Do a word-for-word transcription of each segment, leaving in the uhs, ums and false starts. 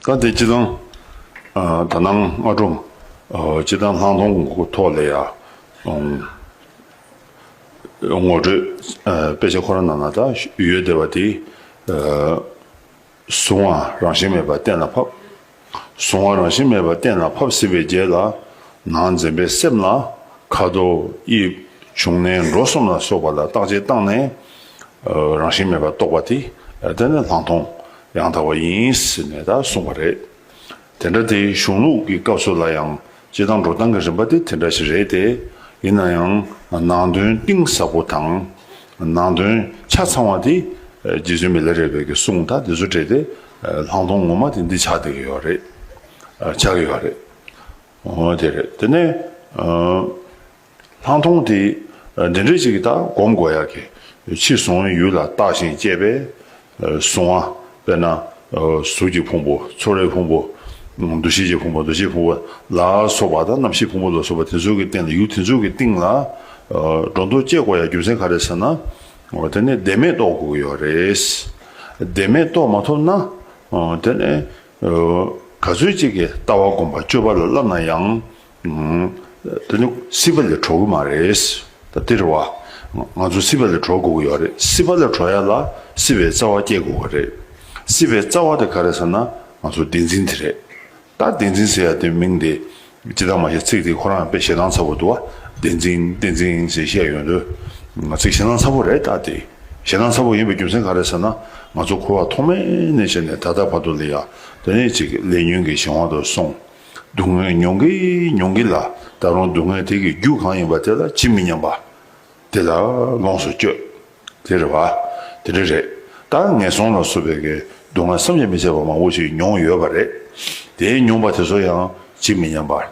ད་དེ་སྤྱིར་བཏང་ཨ་ད་ནང་སྔ་དྲོ་ཨ་སྤྱིར་བཏང་ལྷག་མཐོང་གི་ཐོག་ལ་ཡ་ཨང་ངོ་སྤྲོད་ཨ་དཔེ་ཆ་ཁོ་རང་ནང་ན་ད་ཡོད་བསྡད་པ་དེ་ཨ་གཟུང་བ་རང་བཞིན་མེད་པ་གཏན་ལ་ཕབ། གཟུང་བ་རང་བཞིན་མེད་པ་གཏན་ལ་ཕབ་ཟིན་པའི་རྗེས་ལ་ནང་འཛིན་པའི་སེམས་ལ་ཁ་དོག་དབྱིབས་བྱུང་གནས་འགྲོ་གསུམ་ལ་སོགས་པ་ལ་བརྟག་དཔྱད་བཏང་ནས་ཨ་རང་བཞིན་མེད་པར་རྟོགས་པ་དེ་ཨ་དེ་ནི་ལྷག་མཐོང་ཡང་དག་པ་ཡིན་ཟེར་ནས་ད་གསུངས་པ་རེད། དེ་འདྲ་དེ་གཞུང་ལུགས་ཀྱི་སྐབས་སུ་ལ་ཡང་སྤྱིར་བཏང་འགྲོ་སྟངས་ཀྱི་རིམ་པ་དེ་དེ་འདྲ་ཞིག་རེད་དེ། ཡིན་ན་ཡང་ནང་དོན་གཏིང་ཟབ་པོ་དང་། ནང་དོན་ཆ་ཚང་བ་དེ་རྗེ་བཙུན་མི་ལ་རས་པའི་གི་གསུང་དང་དེ་ཚོ་འབྲེལ་ཏེ་ལྷག་མཐོང་ངོ་མ་དེ་འདི་ཆགས་བསྡད་ཀྱི་ཡོད་རེད། ཆགས་ཀྱི་ཡོད་རེད། འོ་དེ་རེད། དེ་ནས་ལྷག་མཐོང་དེ་འདི་འདྲ་ཅིག་ད་སྒོམ་དགོས་ཡག་གི་ཕྱི་གཟུང་བའི་ཡུལ་ལ་བརྟགས་ཤིང་དཔྱད་པས་གཟུང་བ་དཔེར་ན་གཟུགས་ཀྱི་ཕུང་པོ་ཚོར་བའི་ཕུང་པོ་འདུ་ཤེས་ཀྱི་ཕུང་པོ་འདུ་བྱེད་ཕུང་པོ་ལ་སོགས་པ་དང་རྣམ་ཤེས་ཕུང་པོ་ལ་སོགས་པ་དེ་ཚོ་གི་སྟེང་ལ་ཡུལ་དེ་ཚོ་གི་སྟེང་ལ་སྒྲོ་འདོགས་བཅད་དགོས་ཡག་རྒྱུ་མཚན་ག་རེ་ཟེར་ན། དེ་ནས་བདེན་མེད་རྟོགས་དགོས་ཀྱི་ཡོད་རེད། བདེན་མེད་རྟོགས་མ་ཐུབ་ན་དེ་ནས་ག་ཚོད་ཅིག་གིས་ལྟ་བ་སྒོམ་པ་སྤྱོད་པ་ལ་བསླབ་ན་ཡང་། དེ་ནི་སྲིད་པ་ལས་གྲོལ་གི་མ་རེད། ད་དེ་རེད་བ། ང་ཚོ་སྲིད་པ་ལས་གྲོལ་དགོས་ཀྱི་ཡོད་རེད། སྲིད་པ་ལས་གྲོལ་ཡ་ལ་སྲིད་པའི་རྩ་བ་སྐྱེ་དགོས་ཀྱི་རེད། སྲིད་པའི་རྩ་བ་དེ་ག་རེ་ཟེར་ན་ང་ཚོ་བདེན་འཛིན་དེ་རེད། ད་བདེན་འཛིན་ཟེར་ཡ་དེ་མིང་དེ་ཇི་ལྟར་མ་ཤེས་ཚིག་དེ་ཁོ་རང་དཔེ་ཞེ་སྡང་ཚ་པོ་འདུག་བ། བདེན་འཛིན་བདེན་འཛིན་ཟེར་བཤད་ཡོང་དུས་ང་ཚིག་ཞེ་སྡང་ཚ་པོ་རེད། ད་དེ་ཞེ་སྡང་ཚ་པོ་ཡིན་པའི་རྒྱུ་མཚན་ག་རེ་ཟེར་ན། ང་ཚོ་འཁོར་བ་ཐོག་མེད་ནས་བྱས་ནས་ད་ལྟ་བར་དུ་ལ་ཡ་དེ་ནས་ཅིག་ལས་ཉོན་གྱི་ཞེན་པ་དུ་སོང་། སྡུག་བསྔལ་མྱོང་གི་མྱོང་གི་ལ་ད་རུང་སྡུག་བསྔལ་དེ་གི་རྒྱུ་གང་ཡིན་པ་དེ་ལ་ཇི་མི་སྙམ་པ། དེ་ལ་ལོངས་སུ་སྤྱོད། དེ་རེད་བ། དེ་འདྲ་རེད། ད་ངན་སོང་ལ་སོགས་པའི་གི་སྡུག་བསྔལ་བསམ་གྱིས་མི་ཁྱབ་པ་མང་པོ་ཞིག་མྱོང་ཡོད་པ་རེད། དེའི་མྱོང་བ་དེ་ཚོ་ཡང་ཇི་མི་སྙམ་པ།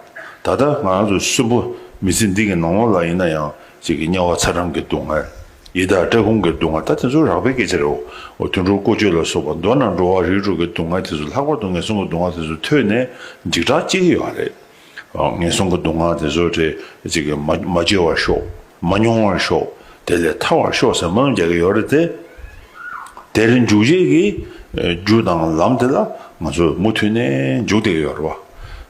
ད་ལྟ་ང་རང་ཚོ་གསོན་པོ་མི་ཚེ་འདི་གི་ནང་ལོགས་ལ་ཡིན་ན་ཡང་ཅིག་གི་དམྱལ་བ་ཚ་གྲང་གི་སྡུག་བསྔལ། ཡི་དྭགས་བཀྲེས་སྐོམ་གྱི་སྡུག་བསྔལ་ད་དེ་ཚོ་རགས་པའི་སྐད་ཆ་རེད། འོ་དུད་འགྲོ་ཀོ་ཅོ་ལ་སོགས་པ་མདོར་ན་འགྲོ་བ་རིགས་དྲུག་གི་སྡུག་བསྔལ་དེ་ཚོ་ལྷག་པར་དུ་ངན་སོང་གི་སྡུག་བསྔལ་དེ་ཚོ་ཐོས་ནས་འཇིགས་སྐྲག་སྐྱེ་གི་ཡོད་རེད། ངན་སོང་གི་སྡུག་བསྔལ་དེ་ཚོ་དེ་ཅིག་གི་མ་མ་བརྗེད་པར་ཤོག་མ་མྱོང་བར་ཤོག་དེ་ལས་ཐར་བར་ཤོག་ཟེར་སྨོན་ལམ་རྒྱག་གི་ཡོད་རེད་དེ། དེར་འཇུག་བྱེད་ཀྱི་རྒྱུ་དང་ལམ་དེ་ལ་ང་ཚོ་མུ་མཐུད་ནས་འཇུག་བསྡད་ཀྱི་ཡོད་རེད་བ།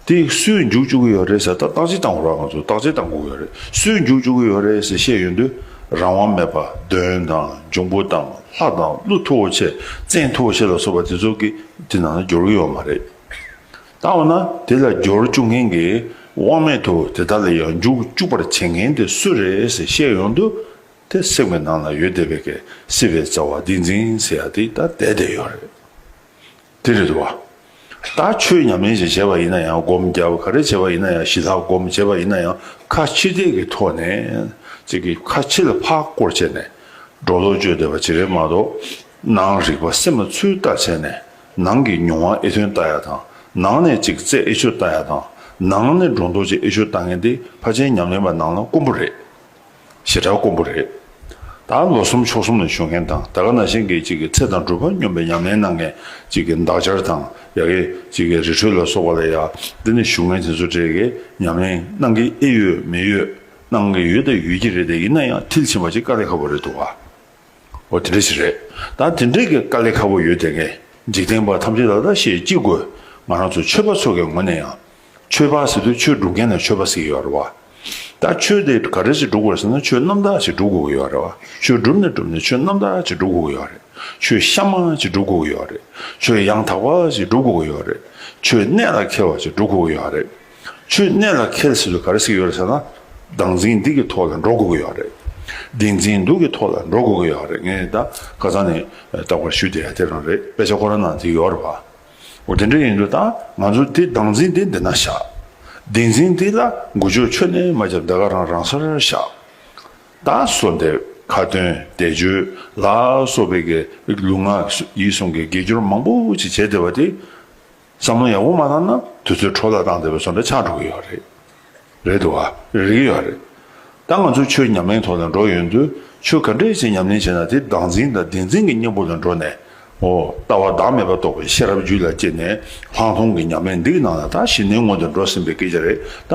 དེ་སུས་འཇུག་བཅུག་གི་ཡོད་རེད་ཟེར་ད་བརྟག་དཔྱད་བཏང་དགོས་རེད། ང་ཚོ་བརྟག་དཔྱད་བཏང་དགོས་ཀྱི་ཡོད་རེད། སུས་འཇུག་བཅུག་གི་ཡོད་རེད་ཟེར་བཤད་ཡོང་དུས་རང་དབང་མེད་པ་གདོན་དང་འབྱུང་པོ་དང་ལྷ་དང་ཀླུ་མཐུ་བོ་ཆེ་བཙན་མཐུ་བོ་ཆེ་ལ་སོགས་པ་དེ་ཚོ་གིས་དེ་ནང་ལ་འབྱོར་གྱི་ཡོད་མ་རེད། ད་འོ་ན་དེ་ལ་སྦྱོར་བཅུག་མཁན་གྱི་དབང་མེད་དུ་དེ་དག་ལ་ཡང་འཇུག་བཅུག་པར་བྱེད་མཁན་དེ་སུ་རེད་ཟེར་བཤད་ཡོང་དུས་དེ་སེམས་ཀྱི་ནང་ལ་ཡོད་བསྡད་པའི་གི་སྲིད་པའི་རྩ་བ་བདེན་འཛིན་ཟེར་ཡ་དེ་ད་བསྡད་བསྡད་ཡོད་རེད། དེ་རེད་འདུག་བ། ད་ཆོས་ཉམས་ལེན་ཞིག་བྱས་པ་ཡིན་ན་ཡང་སྒོམ་རྒྱབ་ག་རེ་བྱས་པ་ཡིན་ན་ཡང་ཞི་ལྷག་སྒོམ་བྱས་པ་ཡིན་ན་ཡང་ཁ་ཕྱི་བལྟས་ཀྱི་ཐོག་ནས་ཅིག་གི་ཁ་ཕྱི་ལ་ཕར་བསྐོར་བྱས་ནས་སྒྲོ་འདོགས་གཅོད་བསྡད་པ་ཅིག་རེད་མ་གཏོགས། ནང་རིག་པ་སེམས་ལ་ཚུར་ལྟ་བྱས་ནས་ནང་གི་མྱོང་བ་ཨེ་ཐོན་ལྟ་ཡ་དང་། ནང་ནས་ཅིག་རྩད་ཨེ་ཆོད་ལྟ་ཡ་དང་། ནང་ནས་སྒྲོ་འདོགས་ཅིག་ཨེ་ཆོད་ལྟ་མཁན་དེ་ཕལ་ཆེར་ཉམས་ལེན་པ་ནང་ལ་དཀོན་པོ་རེད། ཞེ་དྲག་དཀོན་པོ་རེད། ད་ལོ་གསུམ་ཕྱོགས་གསུམ་ནས་བཞུགས་མཁན་དང་ད་ག་ནང་བཞིན་གྱི་ཅིག་གི་ཚེ་དང་སྒྲུབ་པ་སྙོམས་པའི་ཉམས་ལེན་གནང་མཁན་ཅིག་གི་འདག་སྦྱར་དང་ཡ་གི་ཅིག་གི་རི་ཁྲོད་ལ་སོགས་པ་ལ་ཡ་འདི་ནས་བཞུགས་མཁན་དེ་ཚོ་གྲས་ཀྱི་ཉམས་ལེན་གནང་གི་ཨེ་ཡོད་མེད་ཡོད། གནང་གི་ཡོད་དང་ཡོད་ཀྱི་རེད་དེ་ཡིན་ན་ཡང་མཐིལ་ཕྱིན་པ་ཅིག་དཀའ་ལས་ཁག་པོ་རེད་འདུག་བ། འོ་དེ་འདྲ་ཞིག་རེད། ད་དེ་འདྲའི་གི་དཀའ་ལས་ཁག་པོ་ཡོད་དེ་ངས་འཇིག་རྟེན་པ་ཐམས་ཅད་ལ་ད་བཤད་ཅི་དགོས། ང་རང་ཚོ་ཆོས་པ་ཚོ་གི་ངོས་ནས་ཡང་། ཆོས་པ་ཟེར་དུས་ཆོས་སྒྲུབ་མཁན་ལ་ཆོས་པ་ཟེར་གྱི་ཡོད་རེད་བ། ད་ཆོས་དེ་ག་རེ་ཞིག་སྒྲུབ་དགོས་རེད་ཟེར་ན་ཆོས་རྣམ་དག་ཞིག་སྒྲུབ་དགོས་ཀྱི་ཡོད་རེད་བ། ཆོས་སྒྲུབ་ནས་སྒྲུབ་ནས་ཆོས་རྣམ་དག་ཞིག་སྒྲུབ་དགོས་ཀྱི་ཡོད་རེད། ཆོས་གཤའ་མ་ཞིག་སྒྲུབ་དགོས་ཀྱི་ཡོད་རེད། ཆོས་ཡང་དག་པ་ཞིག་སྒྲུབ་དགོས་ཀྱི་ཡོད་རེད། ཆོས་གནད་ལ་འཁེལ་བ་ཞིག་སྒྲུབ་དགོས་ཀྱི་ཡོད་རེད། ཆོས་གནད་ལ་འཁེལ་ཟེར་དུས་ག་རེ་ཟེར་གྱི་ཡོད་རེད་ཟེར་ན། བདག་འཛིན་འདི་གི་ཐོག་ལ་འགྲོ་དགོས་ཀྱི་ཡོད་རེད། བདེན་འཛིན་འདུག་གི་ཐོག་ལ་འགྲོ་དགོས་ཀྱི་ཡོད་རེད། ངས་ད་ཁ་སང་ནས་རྟག་པར་ཞུ་བསྡད་ཡ་དེ་རང་རེད། དཔེ་ཆ་ཁོ་རང་ནང་དེ་ཡོད་རེད་པ། འོ་དེ་འདྲ་ཡིན་དུས་ད་ང་ཚོ་དེ་བདག་འཛིན་དེ་འདི་ན་བཞག་བདེན་འཛིན་འདི་ལ་འགུལ་སྐྱོད་ཁྱོན་ནས་མ་བརྒྱབ་ད་ག་རང་རང་སར་བཞག་ད་གསོལ་འདེབས་ཁ་ཏོན་བཟླས་བརྗོད་ལ་སོགས་པའི་གི་ལུས་ངག་ཡིད་གསུམ་གི་དགེ་སྦྱོར་མང་པོ་ཅིག་བྱས་བསྡད་པ་དེ། བསམ་བློ་ཡག་པོ་མ་བཏང་ན་དུས་ཚོད་འཕྲོ་བརླག་བཏང་བསྡད་པ་བཟོ་འདྲ་ཆགས་འགྲོ་གི་ཡོད་རེད། རེད་འདུག་བ། རེད་ཀྱི་ཡོད་རེད། ད་ང་ཚོ་ཆོས་ཉམས་ལེན་ཐོག་ལ་འགྲོ་ཡོང་དུས་ཆོས་ག་འདྲས་ཞིག་ཉམས་ལེན་བྱས་ན་དེ་བདག་འཛིན་དང་བདེན་འཛིན་གྱི་གཉེན་པོ་ལ་འགྲོ་ནས། འོ། ལྟ་བ་བདག་མེད་པར་རྟོགས་པའི་ཤེས་རབ་རྒྱུད་ལ་སྐྱེས་ནས་ལྷག་མཐོང་གི་ཉམས་ལེན་འདི་གི་ནང་ལ་ད་གཞི་གནས་སྔོན་དུ་འགྲོ་ཟིན་པའི་སྐད་ཆ་རེད། ད་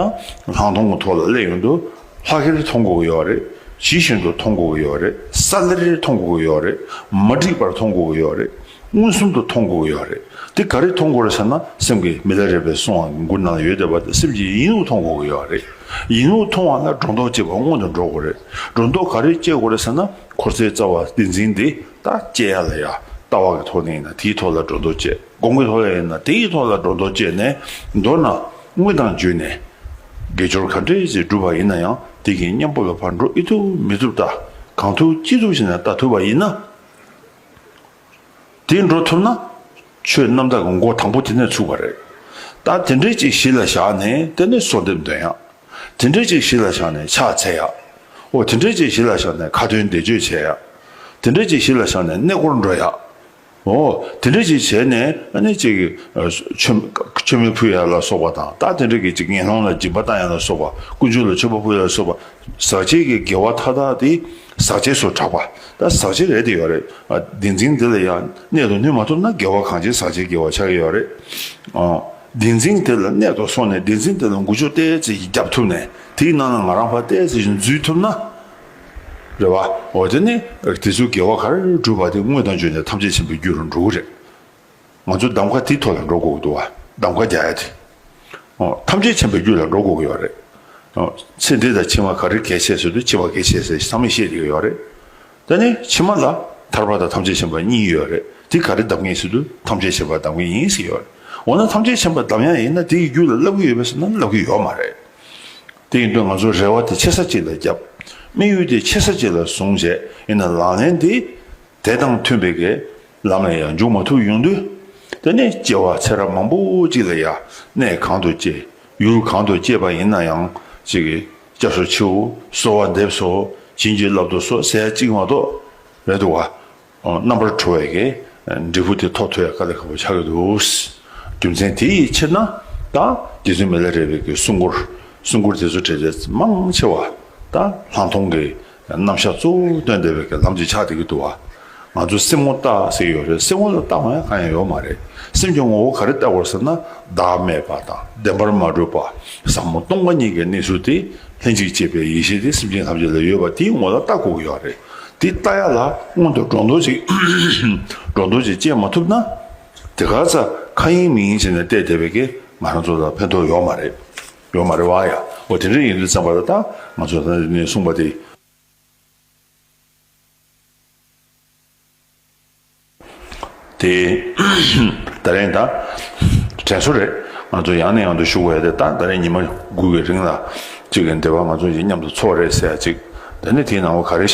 ལྷག་མཐོང་གི་ཐོག་ལ་སླེབས་ཡོང་དུས། ལྷག་གེར་མཐོང་དགོས་ཀྱི་ཡོད་རེད། ཇི་བཞིན་དུ་མཐོང་དགོས་ཀྱི་ཡོད་རེད། ས་ལེར་མཐོང་དགོས་ཀྱི་ཡོད་རེད། མ་འགྲིག་པར་མཐོང་དགོས་ཀྱི་ཡོད་རེད། མངོན་སུམ་དུ་མཐོང་དགོས་ཀྱི་ཡོད་རེད། དེ་ག་རེ་མཐོང་དགོས་རེད་ཟེར་ན། སེམས་ཀྱི་མི་ལ་རས་པའི་གསུང་བ་མགུར་ནང་ལ་ཡོད་བསྡད་པ་དེ་སེམས་ཀྱི་ཡིན་ལུགས་མཐོང་དགོས་ཀྱི་ཡོད་རེད། ཡིན་ལུགས་མཐོང་བ་ན་སྒྲོ་འདོགས་བཅད་པ་སྔོན་དུ་འགྲོ་དགོས་རེད། སྒྲོ་འདོགས་ག་རེ་བཅད་དགོས་རེད་ཟེར་ན། འཁོར་ཚེ་རྩ་བ་བདེན་འཛིན་དེ་ད་བཅད་ཡ་ལ་ཡ། ལྟ་བ་གི་ཐོག་ནས་ཡིན་ན་དེའི་ཐོག་ལ་སྒྲོ་འདོགས་བཅད། སྒོམ་གྱི་ཐོག་ལ་ཡིན་ན་དེའི་ཐོག་ལ་སྒྲོ་འདོགས་བཅད་ནས། མདོར་ན་དངོས་དང་བརྒྱུད་ནས་དགེ་སྦྱོར་ག་འདྲས་ཅིག་བསྒྲུབས་པ་ཡིན་ན་ཡང་། དེ་གི་གཉེན་པོ་ལ་ཕར་འགྲོ་ཨེ་ཐུབ་མི་ཐུབ། ད་གང་ཐུབ་ཅི་ཐུབ་བྱས་ནས་ལྟ་ཐུབ་པ་ཡིན་ན། དེ་འགྲོ་ཐུབ་ན། ཆོས་རྣམ་དག་གི་འགོ་དང་པོ་དེ་ནས་ཚུགས་པ་རེད། ད་དེ་འདྲས་ཅིག་གཞི་ལ་བཞག་ནས་དེ་ནས་གསོལ་འདེབས་འདོན་ཡག་དེ་འདྲས་ཅིག་གཞི་ལ་བཞག་ནས་ཕྱག་འཚལ་ཡག་འོ་དེ་འདྲས་ཅིག་གཞི་ལ་བཞག་ནས་ཁ་ཏོན་བཟླས་བརྗོད་བྱེད་ཡག་དེ་འདྲས་ཅིག་གཞི་ལ་བཞག་ནས་གནས་སྐོར་འགྲོ་ཡག་འོ་དེ་འདྲས་ཅིག་བྱས་ནས། ཨ་ནི་ཅིག་མཆོད་མཆོད་མེ་ཕུལ་ཡག་ལ་སོགས་པ་དང་། ད་དེ་འདྲས་ཀྱི་ཅིག་ངན་སློང་ལ་སྦྱིན་པ་བཏང་ཡག་ལ་སོགས་པ། དཀོན་མཆོག་ལ་མཆོད་པ་ཕུལ་ཡག་ལ་སོགས་པ། ཟག་བཅས་ཀྱི་དགེ་བ་མཐའ་དག་དེ་ཟག་བཅས་སུ་གྲགས་པ། ད་ཟག་བཅས་རེད་དེ་ཡོད་རེད། ཨ། བདེན་འཛིན་དེ་ལ་ཡང་གནད་དུ་བསྣུན་མ་ཐུབ་ན། དགེ་བ་གང་བྱས་ཟག་བཅས་དགེ་བ་ཆགས་ཀྱི་ཡོད་རེད། ཨ། བདེན་འཛིན་དེ་ལ་གནད་དུ་སོང་ནས་བདེན་འཛིན་དེ་ལ་འགུལ་སྐྱོད་ཏོག་ཙམ་ཞིག་བརྒྱབ་ཐུབ་ནས། དེའི་ནང་ལ་ང་རང་ཕར་ཏོག་ཙམ་ཞིག་འཛུལ་ཐུབ་ན། རེད་བ། འོ་དེ་ནི་དེ་ཚོའི་དགེ་བ་ག་རེ་བསྒྲུབས་པ་དེ་དངོས་དང་བརྒྱུད་ནས་ཐམས་ཅད་མཁྱེན་པའི་རྒྱུ་རུ་འགྲོ་གི་རེད། ང་ཚོ་གདམ་ག་དེའི་ཐོག་ལ་འགྲོ་དགོས་ཀྱི་འདུག་བ། གདམ་ག་རྒྱག་ཡ་དེ། ཨོ། ཐམས་ཅད་མཁྱེན་པའི་རྒྱུད་ལ་འགྲོ་དགོས་ཀྱི་ཡོད་རེད། ཨོ། ཚེ་འདི་དང་ཕྱི་མ་ག་རེ་གལ་ཆེ་ཟེར་དུས་ཕྱི་མ་གལ་ཆེ་ཟེར་ཚང་མས་བཤད་བསྡད་ཀྱི་ཡོད་རེད། དེ་ནས་ཕྱི་མ་ལ་ཐར་པ་དང་ཐམས་ཅད་མཁྱེན་པ་གཉིས་ཡོད་རེད། དེ་ག་རེ་གདམ་གྱི་ཡིན་ཟེར་དུས་ཐམས་ཅད་མཁྱེན་པ་གདམ་གྱི་ཡིན་ཟེར་ཡོད་རེད། འོ་ན་ཐམས་ཅད་མཁྱེན་པ་གདམ་ཡ་ཡིན་ན་དེ་ཡི་རྒྱུད་ལ་བསླབ་ཀྱི་ཡོད་པས་ཟེར་ན་བསླབ་ཀྱི་ཡོད་མ་རེད། དེ་ཡིན་དུས་ང་ཚོ་རེ་བ་དེ་ཆེ་ས་གཅིག་ལ་བརྒྱབ། དམིགས་ཡུལ་དེ་ཆེ་ས་གཅིག་ལ་བཟུང་བྱས། ཡིན་ན་ལག་ལེན་དེ་དེ་དང་མཐུན་པའི་གི་ལམ་ལ་ཡང་འཇུག་མ་ཐུབ་ཡོང་དུས། དེ་ནས་སྐྱེ་བ་ཚེ་རབས་མང་པོ་ཅིག་ལ་ཡང་གནས་གང་དུ་སྐྱེ། ཡུལ་གང་དུ་སྐྱེས་པ་ཡིན་ན་ཡང་ཅིག་གི་སྐྱབས་སུ་མཆིའོ། གསོལ་བ་འདེབས་སོ། བྱིན་གྱིས་བརླབ་ཏུ་གསོལ་ཟེར་ཡ་གཅིག་མ་གཏོགས་རེད་འདུག་བ། རྣམ་པར་གྲོལ་བའི་གི་འབྲས་བུ་དེ་ཐོབ་ཐུབ་ཡ་དཀའ་ལས་ཁག་པོ་ཆགས་ཀྱི་འདུག་རྒྱུ་མཚན་དེ་ཡི་ཕྱིར་ན། ད་རྗེ་བཙུན་མི་ལ་རས་པའི་གི་གསུང་མགུར། གསུང་མགུར་དེ་ཚོ་གྲས་དེ་མང་ཆེ་བ་ད་ལྷག་མཐོང་གི་རྣམ་གཞག་གཙོ་བོ་སྟོན་བསྡད་པའི་གི་ལམ་གྱི་ཆ་དེ་གི་འདུག་བ། ང་ཚོ་སེམས་ངོ་བལྟ་ཟེར་གྱི་ཡོད་རེད། སེམས་ངོ་ལ་བལྟ་མ་ཡ་གང་ཡང་ཡོད་མ་རེད། སེམས་ཀྱི་ངོ་བོ་ག་རེ་བལྟ་དགོས་ཟེར་ན། བདག་མེད་པ་དང་བདེན་པར་མ་གྲུབ་པ། ཟབ་མོ་སྟོང་པ་ཉིད་ཀྱི་གནས་ཚུལ་དེ། ལྷན་ཅིག་སྐྱེས་པའི་ཡེ་ཤེས་དེ་སེམས་ཅན་ཐམས་ཅད་ལ་ཡོད་པ་དེའི་ངོ་ལ་བལྟ་དགོས་ཀྱི་ཡོད་རེད། དེ་བལྟ་ཡ་ལ་སྔོན་དུ་སྒྲོ་འདོགས་ཅིག་སྒྲོ་འདོགས་ཅིག་བཅད་མ་ཐུབ་ན། དེ་ག་ཚ་ཁ་ཡིན་མིན་ཡིན་བྱས་ནས་བལྟས་བསྡད་པའི་གི་ང་རང་ཚོ་ལ་ཕན་ཐོགས་ཡོད་མ་རེད། ཡོད་མ་རེད་བ་ཡ། འོ་དེ་འདྲ་ཡིན་དུས་ཙམ་པ་ལ་ད་ང་ཚོ་ད་ནས་གསུངས་པ་དེ། དེ་ད་རེས་ད་དྲན་གསོ་རེད། ང་ཚོ་ཡང་ནས་ཡང་དུ་ཞུ་དགོས་ཡ་དེ། ད་ད་རེས་ཉི་མ་དགུ་གི་རིང་ལ་གཅིག་གི་འབྲེལ་བ་ང་ཚོ་ཡིན་མཉམ་དུ་ཚོགས་རེད་ཟེར་ཡ་གཅིག་དེ་ནས་དེའི་ནང་བ་ག་རེ་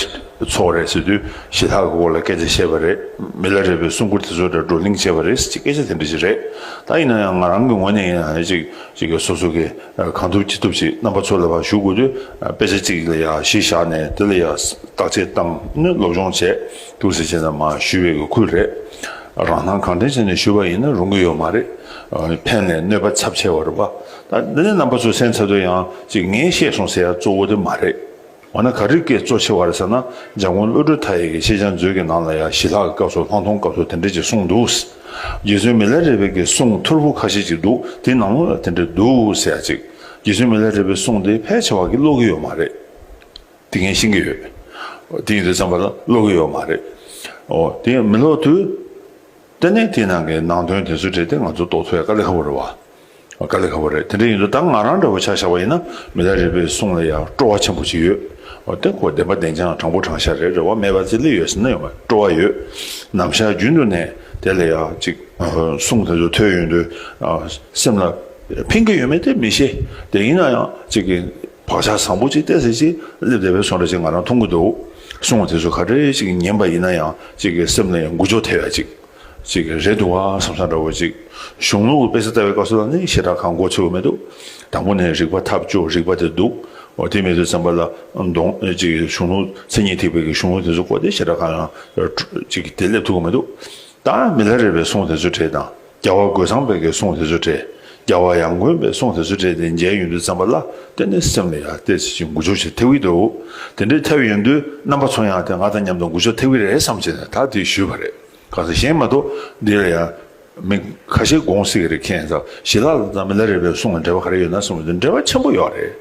ཚོགས་རེད་ཟེར་དུས། ཞི་ལྷག་གི་སྐོར་ལ་སྐད་ཆ་བཤད་པ་རེད། མི་ལ་རས་པའི་གསུང་མགུར་དེ་ཚོ་འདྲ་བགྲོ་གླེང་བྱས་པ་རེད་ཟེར་གྱི་སྐད་ཆ་དེ་འདྲ་ཞིག་རེད། ད་ཡིན་ན་ཡང་ང་རང་གི་ངོས་ནས་ཡིན་ན་ཡང་གཅིག་གཅིག་གི་སོ་སོ་གི་གང་ཐུབ་ཅི་ཐུབ་ཅིག་རྣམ་པ་ཚོ་ལ་ཕར་ཞུ་དགོས་དུས། དཔེ་ཆ་གཅིག་ལ་ཡ་གཞི་བཞག་ནས་དེ་ལ་ཡ་བརྟག་དཔྱད་བཏང་ནས་སློབ་སྦྱོང་བྱས་འདུག་ཟེར་བྱས་ན་མ་ཞུ་བའི་གི་ཁུལ་རེད། རང་སྣང་གང་དྲན་བྱས་ནས་ཞུ་བ་ཡིན་ན་རུང་གི་ཡོད་མ་རེད། ཕན་ལས་གནོད་པ་ཚབས་ཆེ་བ་རེད་པ། ད་འདི་ནས་རྣམ་པ་ཚོ་གསན་ཚར་དུས་ཡང་ཅིག་ངས་བཤད་སོང་ཟེར་ཡ་གཙོ་བོ་དེ་མ་རེད། འོ་ན་ག་རེ་གི་གཙོ་ཆེ་བ་རེད་ཟེར་ན། འཇམ་མགོན་བློ་གྲོས་མཐའ་ཡས་ཀྱི་ཤེས་བྱ་མཛོད་ཀྱི་ནང་ལ་ཡང་ཞི་ལྷག་གི་སྐབས་སུ་ལྷག་མཐོང་སྐབས་སུ་དེ་འདྲ་ཅིག་གསུངས་འདུག་རྗེ་བཙུན་མི་ལ་རས་པའི་གི་གསུང་ཐོར་བུ་ཁ་ཤས་ཅིག་འདུག་དེ་ནང་ལོགས་ལ་དེ་འདྲ་འདུག་ཟེར་ཡ་ཅིག་རྗེ་བཙུན་མི་ལ་རས་པའི་གསུང་དེ་ཕལ་ཆེ་བ་གིས་ཀློག་གི་ཡོད་མ་རེད། དེ་ངས་ཤེས་ཀྱི་ཡོད། དེ་ཡིན་དུས་ཙམ་པ་ལ་ཀློག་གི་ཡོད་མ་རེད། འོ་དེ་མི་ཀློག་དུས། དེ་ནས་དེའི་ནང་གི་ནང་དོན་དེ་ཚོ་བྲིས་ཏེ་ང་ཚོ་རྟོགས་ཐུབ་ཡ་དཀའ་ལས་ཁག་པོ་རེད་བ། དཀའ་ལས་ཁག་པོ་རེད། དེ་འདྲ་ཡིན་དུས་ད་ང་རང་འདྲ་བོ་ཆ་བཞག་པ་ཡིན་ན། མི་ལ་རས་པའི་གསུང་ལ་ཡང་སྤྲོ་བ་ཆེན་པོ་ཅིག་ཡོད། འོ་དེ་ཁོ་བདེན་པ་བདེན་རྐྱང་དྲང་པོ་དྲང་བཞག་རེད། རེ་བ་མེད་པ་ཅིག་སླེབས་ཡོད་ཟེར་ན་ཡོང་བའི་སྤྲོ་བ་ཡོད། ནམ་ཞག་རྒྱུན་དུ་ནས་དེ་ལ་ཡང་ཅིག་གསུང་དེ་ཚོ་ཐོས་ཡོང་དུས་སེམས་ལ་ཕན་གྱི་ཡོད་མེད་དེ་མི་ཤེས། དེ་ཡིན་ན་ཡང་ཅིག་གི་བག་ཆགས་བཟང་པོ་ཅིག་ཏོག་ཙམ་ཅིག་སླེབས་བསྡད་པའི་བཟོ་འདྲ་ཅིག་ང་རང་མཐོང་གི་འདུག་གསུང་དེ་ཚོ་ག་འདྲ་ཅིག་ཉན་པ་ཡིན་ན་ཡང་ཅིག་གི་སེམས་ལ་ཡང་འགུལ་སྐྱོད་ཐེབས་ཡ་ཅིག་ཅིག་རེད་འདུག་བ་བསམ་བསམ་འདྲ་བོ་ཅིག་གཞུང་ལུགས་དཔེ་ཆ་ལྟ་བའི་སྐབས་སུ་ལ་ནི་ཞེ་དྲག་གང་མགོ་ཚོས་མི་འདུག་དང་པོ་ནས་རིགས་པ་ཐབས་སྐྱོ་རིགས་པ་དེ་འདུག་འོ་དེ་མེད་དུས་ཙམ་པ་ལ་གདོང་ཅིག་གཞུང་ལུགས་མཚན་ཉིད་ཐེག་པའི་གི་གཞུང་ལུགས་དེ་ཚོ་སྐོར་དེ་ཞེ་དྲག་གང་ཡང་ཅིག་དེ་སླེབས་ཐུབ་ཀྱི་མི་འདུག་ད་མི་ལ་རས་པའི་གསུང་དེ་ཚོ་བྲིས་དང་། རྒྱལ་བ་རྒོད་ཚང་པའི་གི་གསུང་དེ་ཚོ་བྲིས། རྒྱལ་བ་ཡང་དགོན་པའི་གསུང་དེ་ཚོ་བྲིས་ཏེ་མཇལ་ཡོང་དུས་ཙམ་པ་ལ་དེ་ནི་སེམས་ལ་ཡང་ཏོག་ཙམ་ཅིག་འགུལ་སྐྱོད་ཅིག་ཐེབས་ཀྱི་འདུག་དེ་འདྲའི་ཐེབས་ཡོང་དུས་རྣམ་པ་ཚོ་ཡང་དེ་ང་དང་མཉམ་དུ་འགུལ་སྐྱོད་ཐེབས་ཀྱི་རེད་བསམ་བྱས་ནས་ད་དེ་ཞུས་པ་རེད། གང་ཟེར་གཞན་མ་གཏོགས་འདི་ལ་ཡང་མི་ཁ་ཤས་དགོངས་སྲིད་ཀྱི་རེད། མཁྱེན་ཙང་ཞི་ལྷག་དང་མི་ལ་རས་པའི་གསུང་ལ་འབྲེལ་བ་ག་རེ་ཡོད་ན་གསུངས་པ་དེ་འབྲེལ་བ་ཆེན་པོ་ཡོད་རེད།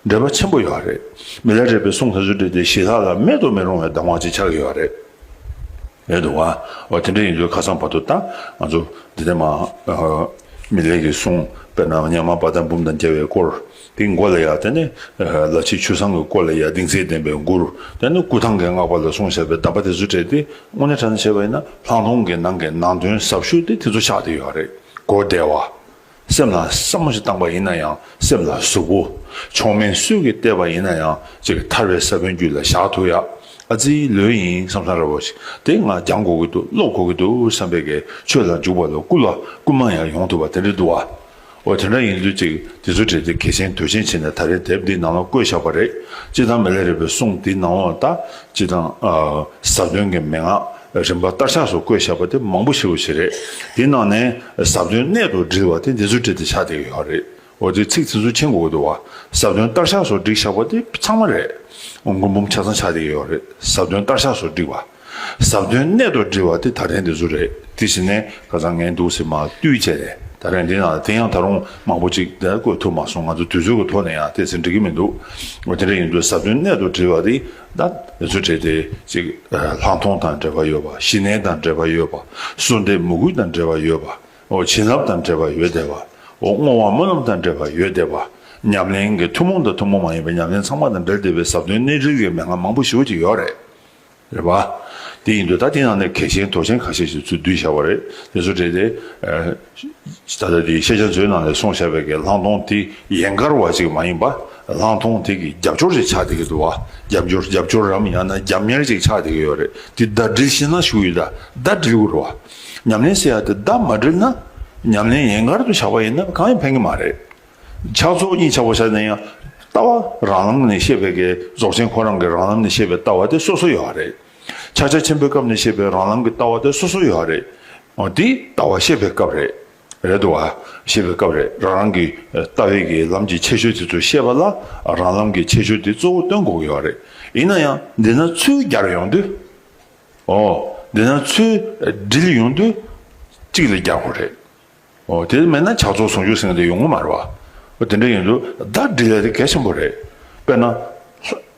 འབྲེལ་བ་ཆེན་པོ་ཡོད་རེད། མི་ལ་རས་པའི་གསུང་དེ་ཚོ་བྲིས་ཏེ་ཞི་ལྷག་ལ་མེད་དུ་མི་རུང་བའི་གདམས་ངག་ཅིག་ཆགས་ཀྱི་ཡོད་རེད། རེད་འདུག་བ། འོ་དེ་འདྲ་ཡིན་དུས་ཁ་སང་བར་དུ་ད་ང་ཚོ་འདི་ནས་མ་མི་ལས་ཀྱི་གསུང་དཔེར་ན་ཉ་མ་བ་དན་འབུམ་དང་རྒྱལ་བའི་སྐོར་དེ་མགོ་ལ་ཡ་དེ་ནས་ལ་ཕྱི་ཆུ་བཟང་གི་སྐོར་ལ་ཡ་གདིང་ཚད་ལྡན་པའི་མགུར། དེ་ནས་སྐུ་ཐང་གི་བསྔགས་པ་ལ་གསུངས་བཞག་པའི་གདམས་པ་དེ་ཚོ་བྲིས་ཏེ་དངོས་གནས་དྲང་གནས་བྱས་པ་ཡིན་ན་ལྷག་མཐོང་གི་ནང་གི་ནང་དོན་ཟབ་ཤོས་དེ་དེ་ཚོ་ཆགས་བསྡད་ཡོད་རེད། གོ་བདེ་བ། སེམས་ལ་བསམ་བློ་ཞིག་བཏང་པ་ཡིན་ན་ཡང་སེམས་ལ་ཟུག་པོ། མཆོག་དམན་སུས་ཀྱིས་བལྟས་པ་ཡིན་ན་ཡང་ཅིག་ཐར་བའི་ས་བོན་རྒྱུད་ལ་བཞག་ཐུབ་ཡ། ཨ་ཙི་ལོས་ཡིན་བསམ་བསམ་འདྲ་པོ་ཞིག་དེ་ང་སྦྱང་དགོས་ཀྱི་འདུག་ཀློག་དགོས་ཀྱི་འདུག་བསམ་པའི་གི་ཆོས་ལ་འཇུག་པ་ལ་སྐུ་ལ་སྐུལ་མ་ཡང་ཡོང་ཐུབ་པ་དེ་འདྲ་འདུག་བ། འོ་དེ་འདྲ་ཡིན་དུས་ཅིག་དེ་ཚོ་བྲིས་ཏེ་གལ་ཆེན་དོན་ཆེན་བྱས་ནས་ད་རེས་དེབ་འདི་ནང་ལ་བཀོད་བཞག་པ་རེད། སྤྱིར་བཏང་མི་ལ་རས་པའི་གསུང་འདི་ནང་ལོགས་ལ་ད་སྤྱིར་བཏང་ཨ་ཟབ་དོན་གྱི་མན་ངག་རིམ་པ་བསྟར་ཆགས་སུ་བཀོད་བཞག་པ་དེ་མང་པོ་ཞེ་པོ་ཞིག་རེད། དེའི་ནང་ནས་ཟབ་དོན་གནད་དུ་དྲིལ་བ་དེ་འདི་ཚོ་བྲིས་ཏེ་ཆགས་བསྡད་ཀྱི་ཡོད་རེད། འོ་དེ་ཚིག་དེ་ཚོ་མཁྱེན་དགོས་ཀྱི་འདུག་བ། ཟབ་དོན་བསྟར་ཆགས་སུ་བསྒྲིགས་བཞག་པ་དེ་ཚང་མ་རེད། མགུར་འབུམ་ཆ་ཚང་ཆགས་བསྡད་ཀྱི་ཡོད་རེད། ཟབ་དོན་བསྟར་ཆགས་སུ་བསྒྲིགས་པ། ཟབ་དོན་གནད་དུ་དྲིལ་བ་དེ་ད་རེས་འདི་ཚོ་རེད། དེ་བཞིན་ནས་ཁ་སང་ངས་འདུག་སེ་མར་བཏུས་བྱས་ནས་ད་རེས་འདི་ནང་དེ་ཡང་ད་རུང་མང་པོ་ཅིག་དེ་བཀོད་ཐུབ་མ་སོང་། ང་ཚོ་དུས་ཚོད་ཀྱི་ཐོག་ནས་ཡང་ཏོག་ཙམ་འགྲིག་གི་མི་འདུག་འོ་དེ་འདྲ་ཡིན་དུས་ཟབ་དོན་གནད་དུ་དྲིལ་བ་དེ་ད་འདི་ཚོ་བྲིས་ཏེ་ཅིག་ལྷག་མཐོང་དང་འབྲེལ་བ་ཡོད་པ། ཞི་གནས་དང་འབྲེལ་བ་ཡོད་པ། བསོད་བདེ་མོས་གུས་དང་འབྲེལ་བ་ཡོད་པ། འོ་བྱིན་རླབས་དང་འབྲེལ་བ་ཡོད་བསྡད་པ། འོ་བསྔོ་བ་སྨོན་ལམ་དང་འབྲེལ་བ་ཡོད་བསྡད་པ། ཉམས་ལེན་གྱི་ཐུན་མོང་དང་ཐུན་མོང་མ་ཡིན་པའི་ཉམས་ལེན་ཚང་མ་དང་འབྲེལ་བསྡད་པའི་ཟབ་དོན་གནད་དྲིལ་གྱི་མན་ངག་མང་པོ་ཞེ་པོ་ཅིག་ཡོད་རེད། རེད་པ། དེ་ཡིན་དུས་ད་དེ་ནང་ནས་གལ་ཆེན་དོན་ཆེན་ཁ་ཤས་ཤིག་ཚུར་བསྡུས་བཞག་པ་རེད། དེ་ཚོ་བྲིས་ཏེ། ད་ལྟ་དེ་ཤེས་བྱ་མཛོད་ནང་ལ་གསུངས་བཞག་པའི་གི་ལྷག་མཐོང་དེ་ཡན་གར་བ་ཅིག་མ་ཡིན་པ། ལྷག་མཐོང་དེ་གི་རྒྱབ་སྐྱོར་ཅིག་ཆགས་བསྡད་ཀྱི་འདུག་བ། རྒྱབ་སྐྱོར་རྒྱབ་སྐྱོར་རམ་ཡང་ན་རྒྱབ་གཉེར་ཅིག་ཆགས་བསྡད་ཀྱི་ཡོད་རེད། དེ་བརྡ་སྒྲིལ་ཤེས་ན་ཞུ་ཡི་ད། བརྡ་སྒྲིལ་དགོས་རེད་བ། ཉམས་ལེན་ཟེར་ཡ་དེ་བརྡ་མ་སྒྲིལ་ན། ཉམས་ལེན་ཡན་གར་དུ་བཞག་པ་ཡིན་ན་གང་ཡང་ཕན་གྱི་མ་རེད། ཕྱག་རྫོགས་གཉིས་ཆ་བོ་བཞག་ན་ཡང་། ལྟ་བ་རང་ལམ་ནས་བཤད་པའི་གི་རྫོགས་ཆེན་ཁོ་རང་གི་རང་ལམ་ནས་བཤད་པའི་ལྟ་བ་དེ་སོ་སོ་ཡོད་རེད། ཕྱག་རྒྱ་ཆེན་པོའི་སྐབས་ནས་བཤད་པའི་རང་ལམ་གྱི་ལྟ་བ་དེ་སོ་སོ་ཡོད་རེད། འོ་དེ་ལྟ་བ་བཤད་པའི་སྐབས་རེད། རེད་འདུག་བ། བཤད་པའི་སྐབས་རེད། རང་རང་གི་ལྟ་བའི་གི་ལམ་གྱི་ཁྱད་ཆོས་དེ་ཚོ་བཤད་པ་ལ་རང་ལམ་གྱི་ཁྱད་ཆོས་དེ་གཙོ་བོ་སྟོན་དགོས་ཀྱི་ཡོད་རེད། ཡིན་ན་ཡང་འདི་ན་ཚུར་སྦྱར་ཡོང་དུས། འོ། འདི་ན་ཚུར་སྒྲིལ་ཡོང་དུས། གཅིག་ལ་སྦྱར་དགོས་རེད། འོ་དེ་མེད་ན་ཕྱག་རྫོགས་ཟུང་འཇུག་ཟེར་མཁན་དེ་ཡོང་གི་མ་རེད་བ། འོ་དེ་འདྲ་ཡིན་དུས་བརྡ་སྒྲིལ་ཡ་དེ་གལ་ཆེན་པོ་རེད། དཔེར་ན།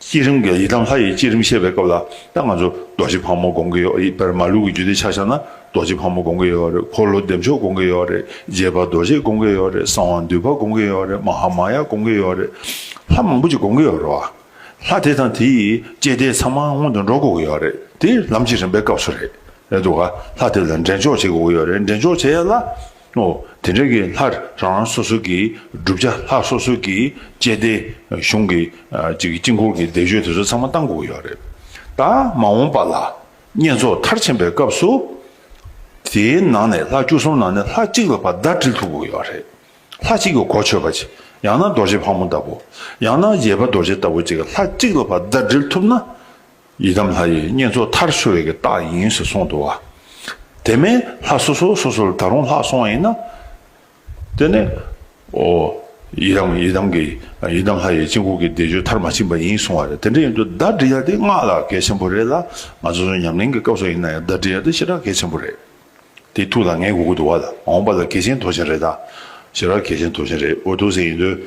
བསྐྱེད་རིམ་གྱི་ཡི་དམ་ལྷ་ཡི་བསྐྱེད་རིམ་བཤད་པའི་སྐབས་ལ་ད་ང་ཚོ་རྡོ་རྗེ་ཕག་མོ་སྒོམ་གྱི་ཡོད། ཡི་དམ་མ་ལུག་གི་རྒྱུད་སྡེ་ཆ་བཞག་ན་རྡོ་རྗེ་ཕག་མོ་སྒོམ་གྱི་ཡོད་རེད། འཁོར་ལོ་བདེ་མཆོག་སྒོམ་གྱི་ཡོད་རེད། རྗེ་དཔལ་རྡོ་རྗེ་སྒོམ་གྱི་ཡོད་རེད། གསང་བ་འདུས་པ་སྒོམ་གྱི་ཡོད་རེད། མ་ཧཱ་མཱ་ཡ་སྒོམ་གྱི་ཡོད་རེད། ལྷ་མང་པོ་ཅིག་སྒོམ་གྱི་ཡོད་རེད་བ། ལྷ་དེ་དང་དེ་ཡི་བཅས་ཏེ་ཚང་མ་སྔོན་དུ་འགྲོ་དགོས་ཀྱི་ཡོད་རེད། དེ་ལམ་གྱི་རིམ་པའི་སྐབས་སུ་རེད། རེད་འདུག་ག་ལྷ་དེ་ལ་འདྲེན་འཇོག་བྱེད་དགོས་ཀྱི་ཡོད་རེད། འདྲེན་འཇོག་བྱེད་ཡ་ལ། ཨོ། དེ་འདྲའི་གི་ལྷ་རང་རང་སོ་སོ་གི་བསྒྲུབ་བྱ། ལྷ་སོ་སོ་གི་བཅས་ཏེ་གཞུང་གི་ཅིག་དཀྱིལ་འཁོར་གྱི་བཟླས་བརྗོད་དེ་ཚོ་ཚང་མ་བཏང་དགོས་ཀྱི་ཡོད་རེད། ད་མ་འོངས་པ་ལ་བསྙེན་རྫོགས་མཐར་ཕྱིན་པའི་སྐབས་སུ། དེའི་ནང་ནས་ལྷ་བཅུ་གསུམ་ནང་ནས་ལྷ་གཅིག་ལ་ཕར་བརྡ་སྒྲིལ་ཐུབ་དགོས་ཀྱི་ཡོད་རེད། ལྷ་གཅིག་གི་གོ་ཆོད་པ་ཅིག་ཡང་ན་རྡོ་རྗེ་ཕག་མོ་ལྟ་བུ། ཡང་ན་རྗེ་དཔལ་རྡོ་རྗེ་ལྟ་བུ་ཅིག་ལྷ་གཅིག་ལ་ཕར་བརྡ་སྒྲིལ་ཐུབ་ན། ཡི་དམ་ལྷ་ཡི་བསྙེན་རྫོགས་མཐར་སོན་པའི་གི་རྟགས་ཡིན་ཟེར་གསུངས་འདུག་བ། དེ་མིན་ལྷ་སོ་སོ་སོ་སོ་ལ་ད་རུང་ལྷག་སོང་བ་ཡིན་ན། དེ་ནས། ཨོ། ཡི་དམ་ཡི་དམ་གྱི་ཡི་དམ་ལྷ་ཡི་དཀྱིལ་འཁོར་གྱི་བཟླས་བརྗོད་མཐར་མ་ཕྱིན་པ་ཡིན་གསུང་བ་རེད། དེ་འདྲ་ཡིན་དུས་བརྡ་སྒྲིལ་ཡ་དེ་སྔགས་ལ་གལ་ཆེན་པོ་རེད་ལ། ང་ཚོ་ཚོ་ཉམས་ལེན་གྱི་སྐབས་སུ་ཡིན་ན་ཡང་བརྡ་སྒྲིལ་ཡ་དེ་ཞེ་དྲག་གལ་ཆེན་པོ་རེད། དེ་ཐུགས་ལ་ངེས་དགོས་ཀྱི་འདུག་བ་ལ། མ་འོངས་པ་ལ་གལ་ཆེན་དོན་ཆེན་རེད་ད། ཞེ་དྲག་གལ་ཆེན་དོན་ཆེན་རེད། འོ་འདུག་ཟེར་ཡིན་དུས།